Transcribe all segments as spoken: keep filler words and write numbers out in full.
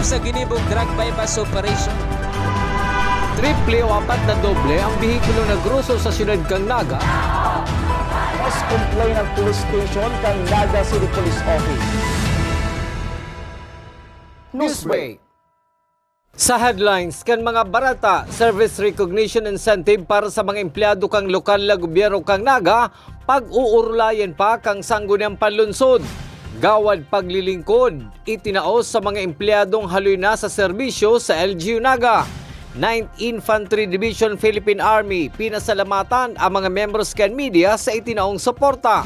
Sa ginibong drug buy-bust operation. Triple o apat na doble ang behikulo na groso sa siyudad kan Naga. Mas complain ang police station kan Naga City Police Office. Newsbreak. Sa headlines kan mga bareta, service recognition incentive para sa mga empleyado kan lokal na gobyerno kan Naga, pag-uurulayan pa kan Sangguniang Panlungsod. Gawad paglilingkod, itinao sa mga empleyadong haloy na sa serbisyo sa L G U Naga. Ninth Infantry Division Philippine Army, pinasalamatan ang mga miyembros kan media sa itinaong suporta.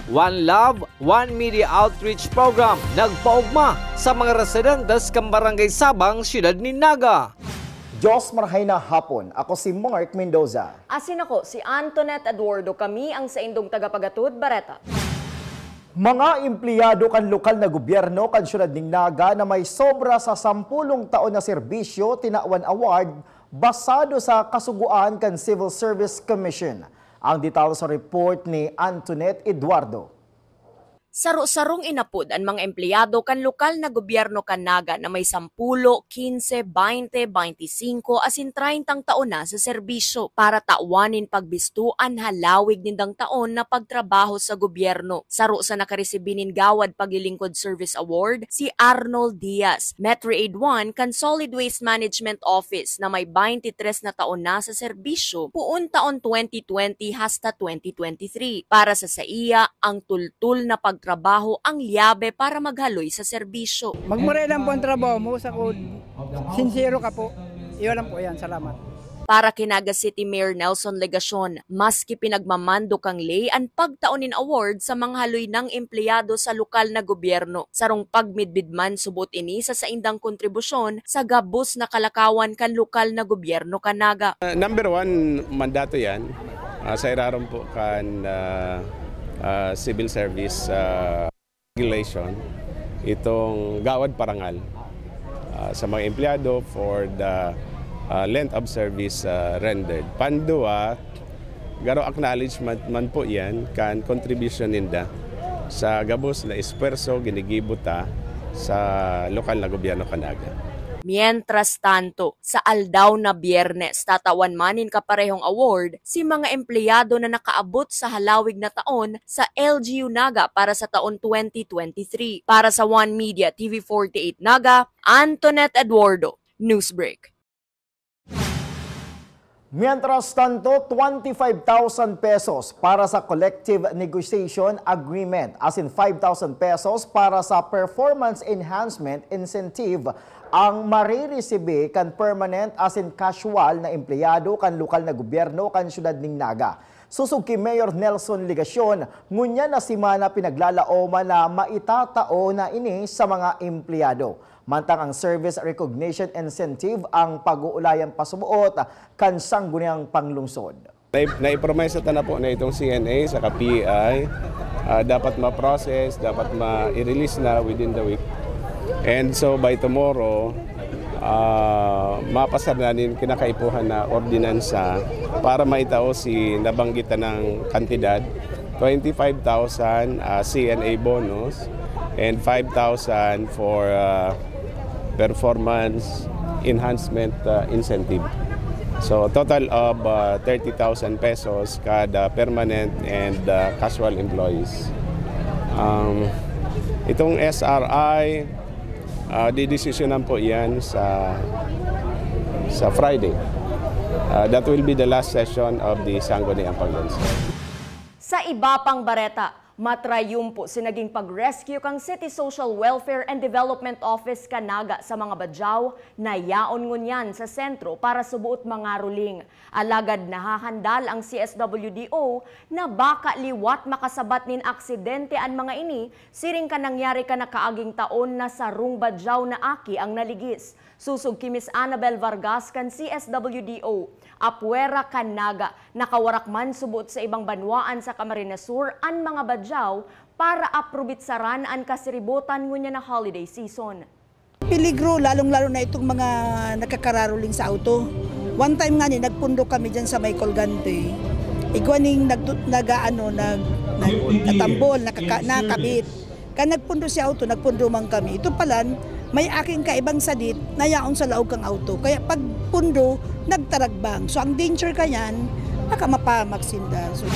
One Love, One Media Outreach Program, nagpaogma sa mga residentes kan Barangay Sabang, Siyudad nin Naga. Diyos marhay na hapon. Ako si Mark Mendoza. Asin ako si Antoinette Eduardo. Kami ang saindong tagapagatod, Bareta. Mga empleyado kan lokal na gobyerno kan siyudad nin Naga na may sobra sa sampulong taon na serbisyo, tinawan award basado sa kasugoan kan Civil Service Commission. Ang detalye sa report ni Antoinette Eduardo. Saro-sarong inapod an mga empleyado kan lokal na gobyerno kan Naga na may sampulo, kinse, baynte, baynte singko asin treyntang taon na sa serbisyo para tawan nin pagbisto an halawig nindang taon na pagtrabaho sa gobyerno. Saro sa nakaresibi nin Gawad Paglilingkod Service Award, si Arnold Diaz, Metro Aid One kan Solid Waste Management Office na may baynte tres na taon na sa serbisyo, poon taon twenty twenty hasta twenty twenty-three. Para sa saiya, ang tultol na pagtrabaho ang liyabe para maghaloy sa serbisyo. Magmura lang po ang trabaho mo, sa kod, sincero ka po. Iyon lang po yan. Salamat. Para kay Naga City Mayor Nelson Legacion, maski pinagmamando kan ley an pagtao nin award sa mga haloy nang empleyado sa lokal na gobyerno, sarong pagmidbid man subot ini sa saindang kontribusyon sa gabos na kalakawan kan lokal na gobyerno kan Naga. Ah, number one, mandato yan. Ah, sa irarom po kan, ah, ah, Civil Service, ah, Regulation, itong gawad parangal, ah, sa mga empleyado for the, ah, length of service, ah, rendered. Pandua, garo acknowledgement man po yan kan contribution ninda sa gabos na esfuerso ginigibo ta sa lokal na gobyerno kan Naga. Mientras tanto, sa aldaw na Biyernes, tatawan man nin kaparehong award si mga empleyado na nakaabot sa halawig na taon sa L G U Naga para sa taon twenty twenty-three. Para sa One Media T V forty-eight Naga, Antoinette Eduardo, Newsbreak. Mientras tanto, twenty-five thousand pesos para sa collective negotiation agreement, asin five thousand pesos para sa performance enhancement incentive ang mariresibi kan permanent asin casual na empleyado kan lokal na gobyerno kan siyudad nin Naga. Sosog ki Mayor Nelson Legacion, ngunyan na semana pinaglalaoman na maitatao na ini sa mga empleyado. Mantang ang Service Recognition Incentive ang pag-uulayan pasuboot kan Sangguniang Panglungsod. Nai-, naipromesa ta na po na itong C N A saka P E I, ah, dapat ma-process, dapat ma-i-release na within the week. And so by tomorrow, ah, mapasar na nin kinakaipuhan na ordinansa para maitao si nabanggit na ng kantidad, twenty-five thousand, ah, C N A bonus and five thousand for, ah, performance enhancement, ah, incentive. So, total of, ah, thirty thousand pesos kada permanent and, ah, casual employees. Um, itong S R I, ah, didesisyonan po yan sa, sa Friday. Ah, that will be the last session of the Sangguniang Panglungsod. Sa iba pang bareta, matrayumpo si naging pag-rescue kan City Social Welfare and Development Office kan Naga sa mga badyaw na yaon ngunyan sa sentro para suboot mangaroling. Alagad nahahandal ang C S W D O na baka liwat makasabat nin aksidente an mga ini, siring kan nangyari kan nakaaging taon na sarong badyaw na aki ang naligis. Sosog ki Miss Annabel Vargas kan C S W D O, apwera kan Naga, nakawarak man subot sa ibang banwaan sa Camarines Sur an mga badyaw para aprobitsaran an kasiribotan ngunyan na holiday season. Peligro, lalong-lalo na itong mga nagkakararoling sa auto. One time nga ni, nagpundo kami dyan sa may Colgante. Igwa ning nagtu-, nag-aano, nag-, nag-, natambol, nakaka-, nakabit. Kan nagpundo si auto, nagpundo man kami. Ito palan, May aking kaibang sadit na yaon sa laog kang auto. Kaya pag pundo, nagtaragbang. So, ang danger ka yan, baka mapahamak sinda. So,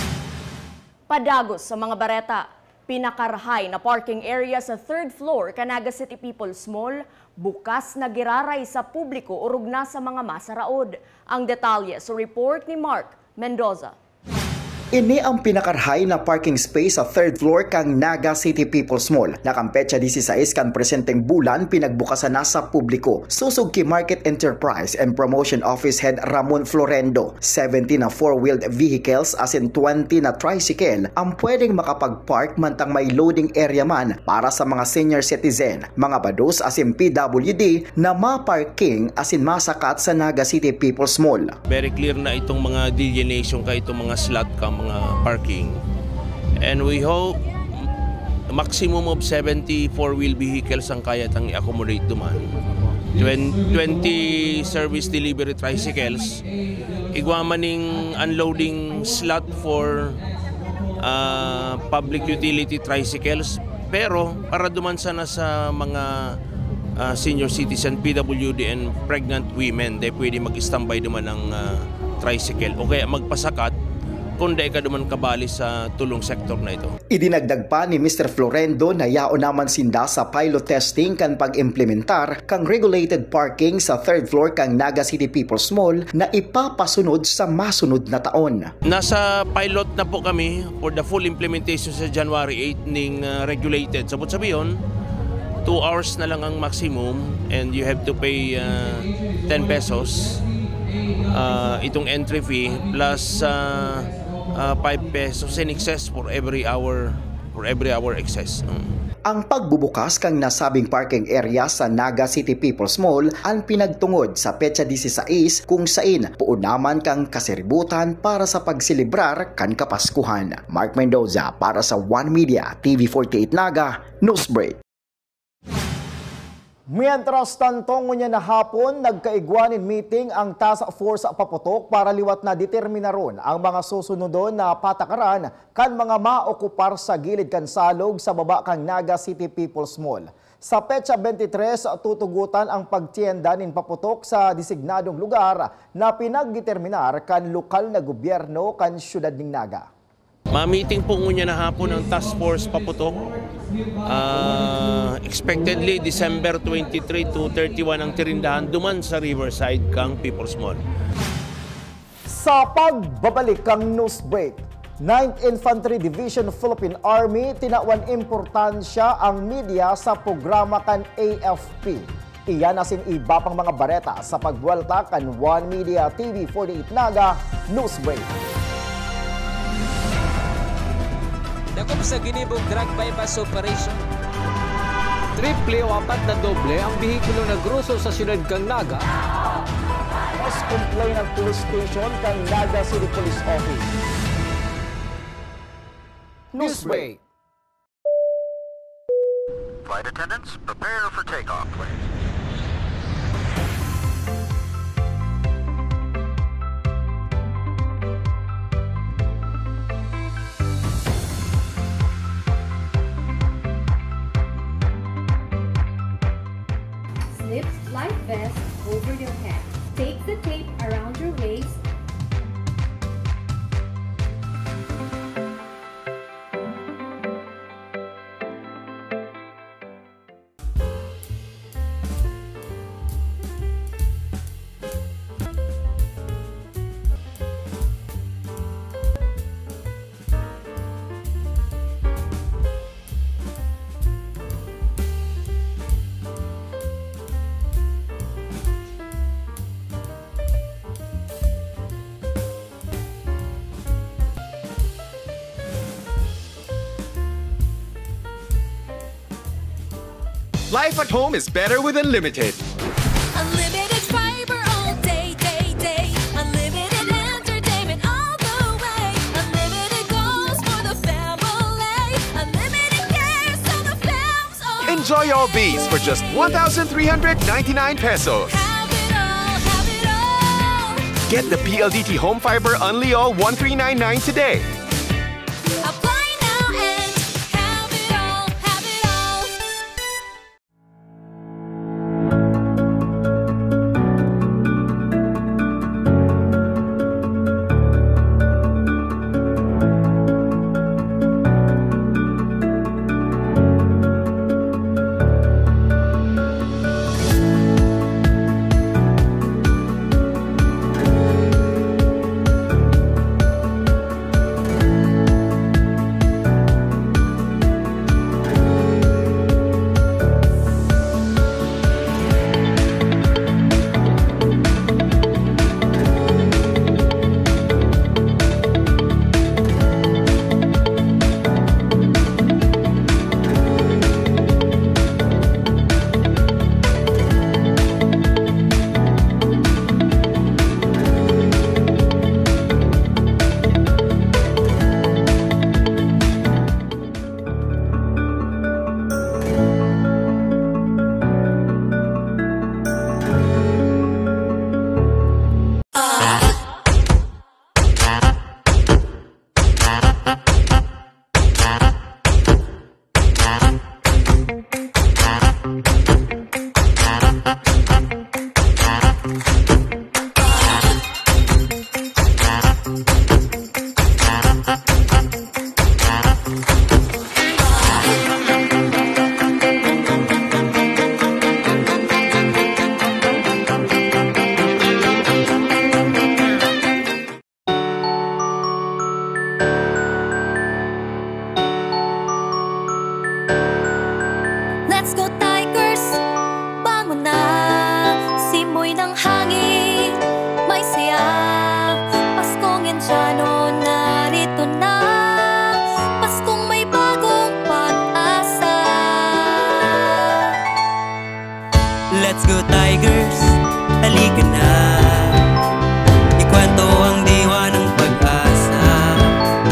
Padagos sa mga bareta, pinakarahay na parking area sa third floor kan Naga City People's Mall, bukas na giraray sa publiko orog na sa mga masaraod. Ang detalye sa report ni Mark Mendoza. Ini ang pinakarahay na parking space sa third floor kan Naga City People's Mall, na kan petsa disisais kan presenteng bulan pinagbukasan na sa publiko. Sosog ki Market Enterprise and Promotion Office Head Ramon Florendo, seventy na four-wheeled vehicles asin twenty na tricycle ang pwedeng makapag-park mantang may loading area man para sa mga senior citizen, mga bados asin P W D na maparking asin masakat sa Naga City People's Mall. Very clear na itong mga delineation ka, itong mga slot ka, mga parking. And we hope maximum of seventy four-wheel vehicles ang kaya tang i-accommodate duman. Twen-, twenty service delivery tricycles, igwa man ning unloading slot for ah, public utility tricycles. Pero para duman sana sa mga ah, senior citizen, P W D and pregnant women, dai pwede mag-standby duman ang ah, tricycle o kaya magpasakat kung dai ka duman kabali sa tulong sektor na ito. Idinagdag pa ni Mister Florendo na yaon naman sinda sa pilot testing kan pag-implementar kan regulated parking sa third floor kan Naga City People's Mall na ipapasunod sa masunod na taon. Nasa pilot na po kami for the full implementation sa January eight ning ah, regulated. Sabot sabihon, two hours na lang ang maximum and you have to pay ah, ten pesos ah, itong entry fee plus ah, ah, five pesos in excess for every hour, for every hour excess. Mm. Ang pagbubukas kan nasabing parking area sa Naga City People's Mall an pinagtungod sa petsa disisais, kung sain poon naman kan kasiributan para sa pagselebrar kan Kapaskuhan. Mark Mendoza para sa One Media, T V forty-eight Naga, Newsbreak. Mientras tanto, ngunyan na hapon, nagkaigwa nin meeting ang Task Force Paputok para liwat na determinaron ang mga susunodon na patakaran kan mga maokupar sa gilid kan salog sa baba kan Naga City People's Mall. Sa petsa twenty-three, tutugotan ang pagtienda nin paputok sa designadong lugar na pinagdeterminar kan lokal na gobyerno kan siyudad nin Naga. Ma-meeting po ngunyan na hapon ang Task Force Paputok. Ah, expectedly, December twenty-three to thirty-one ang tirindahan duman sa Riverside kang People's Mall. Sa pagbabalik kang news break, Ninth Infantry Division Philippine Army, tinawan importansya ang media sa programa kan A F P. Iyan asin iba pang mga bareta sa pagbuwelta kan One Media T V forty-eight Naga News Break. Dakop sa ginibong drug buy-bust operation. Triple o apat na doble ang behikulo na groso sa siyudad kan Naga. Mas complain ang police station kan Naga City Police Office. Newsbreak. Flight attendants, prepare for takeoff, please. Slip life vest over your head. Take the tape around your waist. Life at home is better with Unlimited. Unlimited fiber all day, day, day. Unlimited entertainment all the way. Unlimited goals for the family. Unlimited cares so the fam's all. Enjoy all these for just one thousand three hundred ninety-nine pesos. Have it all, have it all. Get the P L D T Home Fiber Unli All one three nine nine today. Apply now and have it all, have it all. Let's go, Tigers! Bangon na! Simoy ng hangin, may saya. Paskong Indiano, narito na. Paskong may bagong pag-asa. Let's go, Tigers! Halika na! Ikwento ang diwa ng pag-asa.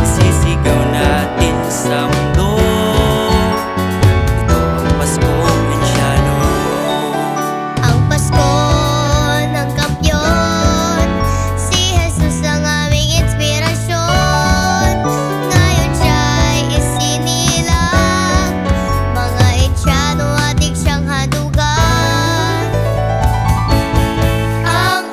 Isisigaw natin sa mundo. Ito ang Paskong Indiano. Ang Pasko ng kampiyon, si Jesus ang aming inspirasyon. Ngayon siya'y isinilang, mga Indiano, ating siyang hadugan. Ang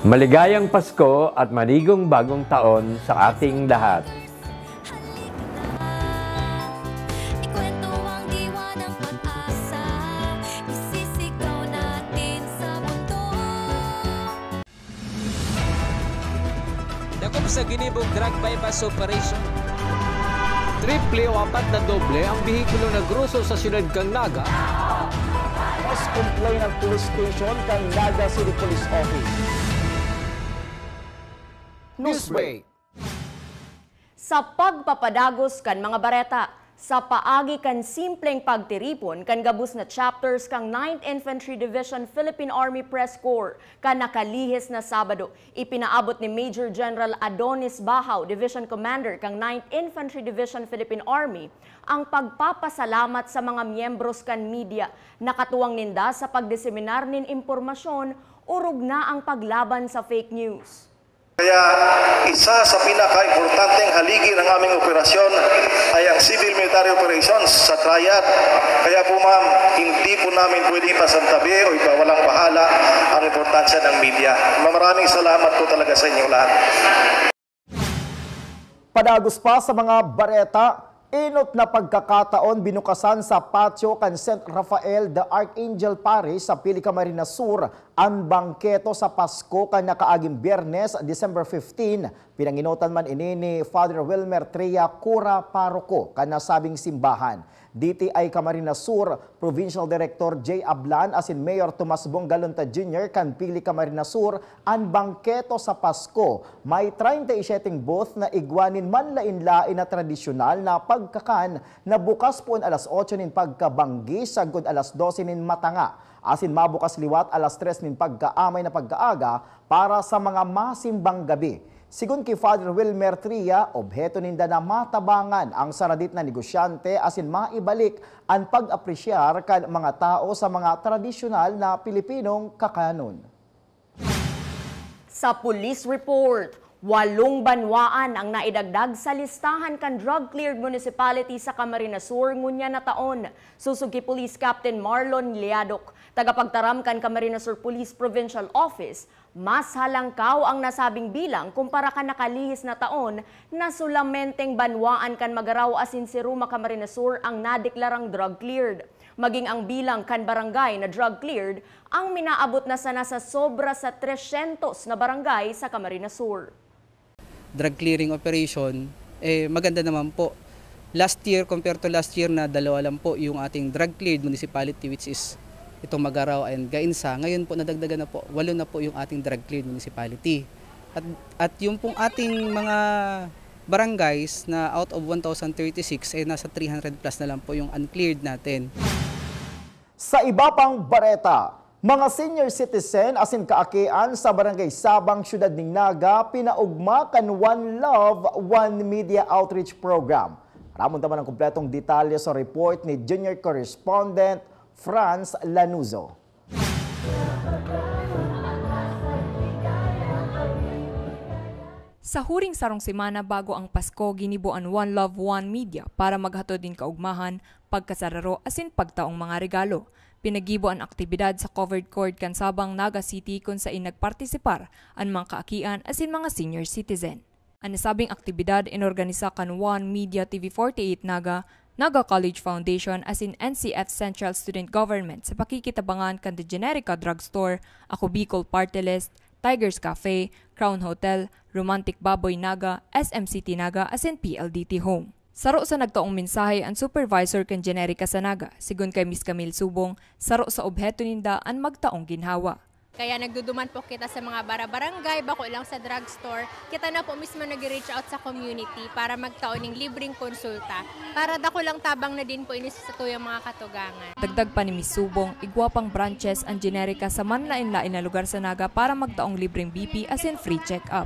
Maligayang Pasko at maligong bagong taon sa ating lahat. Ikwento ang diwa ng pag-asa. Isisigaw natin sa mundo. Dakop sa ginibong drug buy-bust operation. Triple o apat na doble ang behikulo na groso sa siyudad kan Naga. Mas complain ang police station kan Naga City Police Office. Newsbreak. Sa pagpapadagos kan mga bareta, sa paagi kan simpleng pagtiripon kan gabos na chapters kan Ninth Infantry Division Philippine Army Press Corps kan nakalihis na Sabado, ipinaabot ni Major General Adonis Bahaw, Division Commander kan Ninth Infantry Division Philippine Army, ang pagpapasalamat sa mga miyembros kan media na katuwang ninda sa pagdiseminar nin impormasyon orog na ang paglaban sa fake news. Kaya isa sa pinakaimportanteng haligi ng aming operasyon ay ang civil military operations sa Triad. Kaya po ma'am, hindi po namin pwede ipasantabi o ipawalang bahala ang importansya ng media. Maraming salamat po talaga sa inyo lahat. Padagos pa sa mga bareta, enot na pagkakataon binukasan sa patio kan Saint Raphael the Archangel Parish sa Pili Camarines Sur an bangketo sa Pasko kan nakaaging Biyernes, December fifteen. Pinangenotan man ini ni Father Wilmer Tria, kura paroko kan nasabing simbahan. D T I Camarines Sur Provincial Director Jay Ablan asin Mayor Tomas Bongalonta Junior kan Pili Camarines Sur an bangketo sa Pasko. May treinta y siete booth na igwa nin manlaen-laen na tradisyonal na pagkakan na bukas poon alas otso nin pagkabanggi sagkod alas dose nin matanga, asin mabukas liwat alas tres nin pagkaamay na pagkaaga para sa mga masimbang gabi. Sigon ki Father Wilmer Tria, obheto ninda na matabangan ang saradit na negosyante asin maibalik an pag-apresyar kan mga tao sa mga tradisyonal na Pilipinong kakanon. Sa police report, walong banwaan ang naidagdag sa listahan kan drug-cleared municipality sa Camarines Sur ngunyan na taon. Susog ki Police Captain Marlon Liadoc, tagapagtaram kan Camarines Sur Police Provincial Office, mas halangkaw ang nasabing bilang kumpara kan nakalihis na taon na solamenteng banwaan kan Magarao asin Siruma, Camarines Sur ang nadeklarang drug-cleared. Maging ang bilang kan barangay na drug-cleared ang minaabot na sana sa sobra sa tresyentos na barangay sa Camarines Sur. Drug clearing operation, eh, maganda naman po. Last year, compare to last year na dalawa lang po yung ating drug cleared municipality, which is itong Magarao and Gainsa. Ngayon po, nadagdagan na po, walo na po yung ating drug cleared municipality. At, at yung pong ating mga barangays na out of one thousand thirty-six, eh, nasa three hundred plus na lang po yung uncleared natin. Sa iba pang bareta, mga senior citizen asin kaakian sa Barangay Sabang, Siyudad nin Naga, pinaogma kan One Love, One Media Outreach Program. Aramon ta man ang kompletong detalye sa report ni Junior Correspondent Franz Lanuzo. Sa huring sarong semana bago ang Pasko, ginibo an One Love, One Media para maghatod nin kaogmahan, pagkasararo asin pagtaong mga regalo. Pinagibo an aktibidad sa covered court kan Sabang, Naga City, kun sain nagpartisipar an mga kaakian asin mga senior citizen. An nasabing aktibidad inorganisa kan One Media, T V forty-eight Naga, Naga College Foundation asin N C F Central Student Government sa pakikitabangan kan The Generica Drugstore, Ako Bicol Party List, Tigers Cafe, Crown Hotel, Romantic Baboy Naga, S M City Naga asin P L D T Home. Saro sa nagtaong mensahe an supervisor kan Generica sa Naga. Sigon kay Miss Camille Subong, saro sa obheto ninda an magtaong ginhawa. Kaya nagduduman po kita sa mga barabarangay, bako lang sa drugstore. Kita na po mismo nag-reach out sa community para magtao ning libreng konsulta. Para dakulang tabang na din po ini sa satuyang mga katugangan. Dagdag pa ni Miss Subong, igwa pang branches an Generica sa manlaen-laen na lugar sa Naga para magtaong libreng B P asin free check-up.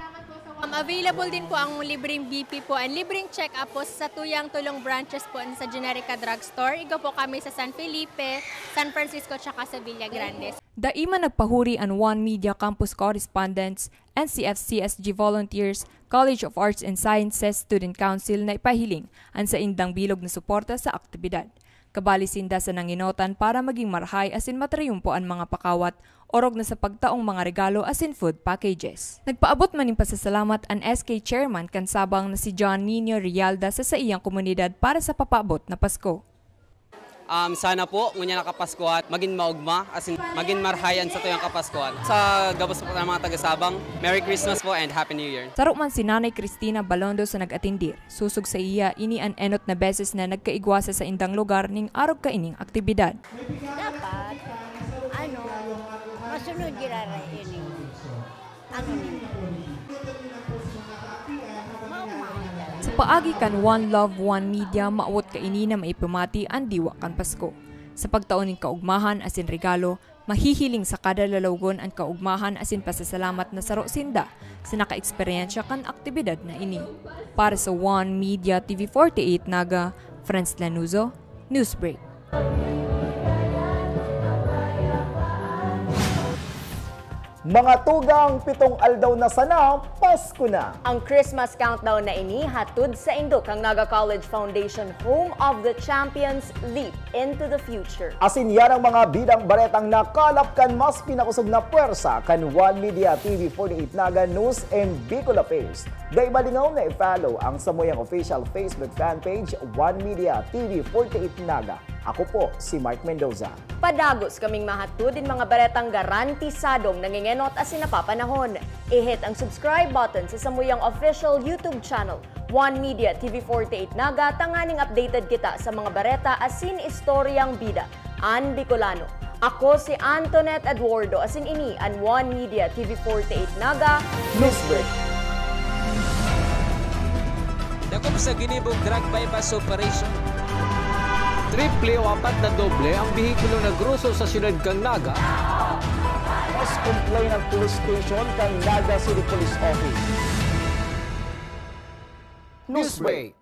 Um, available din po ang libreng B P po and libreng check-up po sa tuyang tulong branches po sa Generica Drugstore. Igwa po kami sa San Felipe, San Francisco, tsaka sa Villa Grande. Dai man nagpahuri an One Media Campus correspondents, N C F C S G volunteers, College of Arts and Sciences Student Council na ipahiling an saindang bilog na suporta sa aktibidad. Kabali sinda sa nangenotan para maging marahay asin matriyumpo an mga pakawat orog na sa pagtaong mga regalo asin food packages. Nagpaabot man nin pasasalamat an S K chairman kan Sabang na si John Nino Rialda sa saiyang komunidad para sa papaabot na Pasko. Um, sana po, ngunyan na Kapaskuhan, magin maugma, asin magin marhay an satuyang Kapaskuhan. Sa gabos po ng mga taga-Sabang, Merry Christmas po and Happy New Year. Saro man si Nanay Cristina Balondo sa nag-atindir. Sosog saiya, ini an enot na beses na nagkaigwa sa saindang lugar nin arog kaining aktibidad. Dapat, ano, masunod giraray ini. Ano ni? Maugma. Sa paagi kan One Love, One Media, maawot kaini na maipamati an diwa kan Pasko. Sa pagtao nin kaugmahan asin regalo, mahihiling sa kada lalawogon an kaugmahan asin pasasalamat na saro sinda sa nakaeksperyensya kan aktibidad na ini. Para sa One Media T V forty-eight Naga, Franz Lanuzo, Newsbreak. Mga tugang, pitong aldaw na sana, Pasko na! Ang Christmas countdown na ini hatod saindo kan Naga College Foundation, home of the champions, leap into the future. Asin yan ang mga bidang baretang nakalap kan mas pinakosog na pwersa kan One Media T V forty-eight Naga News and Bicol Affairs. Dai malingaw na i-follow ang samuyang official Facebook fan page, One Media T V forty-eight Naga. Ako po si Mark Mendoza. Padagos kaming mahatod nin mga baretang garantisadong nangengenot asin napapanahon. I-hit ang subscribe button sa samuyang official YouTube channel, One Media T V forty-eight Naga, tanganing updated kita sa mga bareta asin istoryang bida an Bicolano. Ako si Antoinette Eduardo, asin ini an One Media T V forty-eight Naga Newsbreak. Dakop sa ginibong drug buy-bust operation. Triple o apat na doble ang behikulo na groso sa siyudad kan Naga. Mas complain ang police station kan Naga City Police Office. Newsbreak.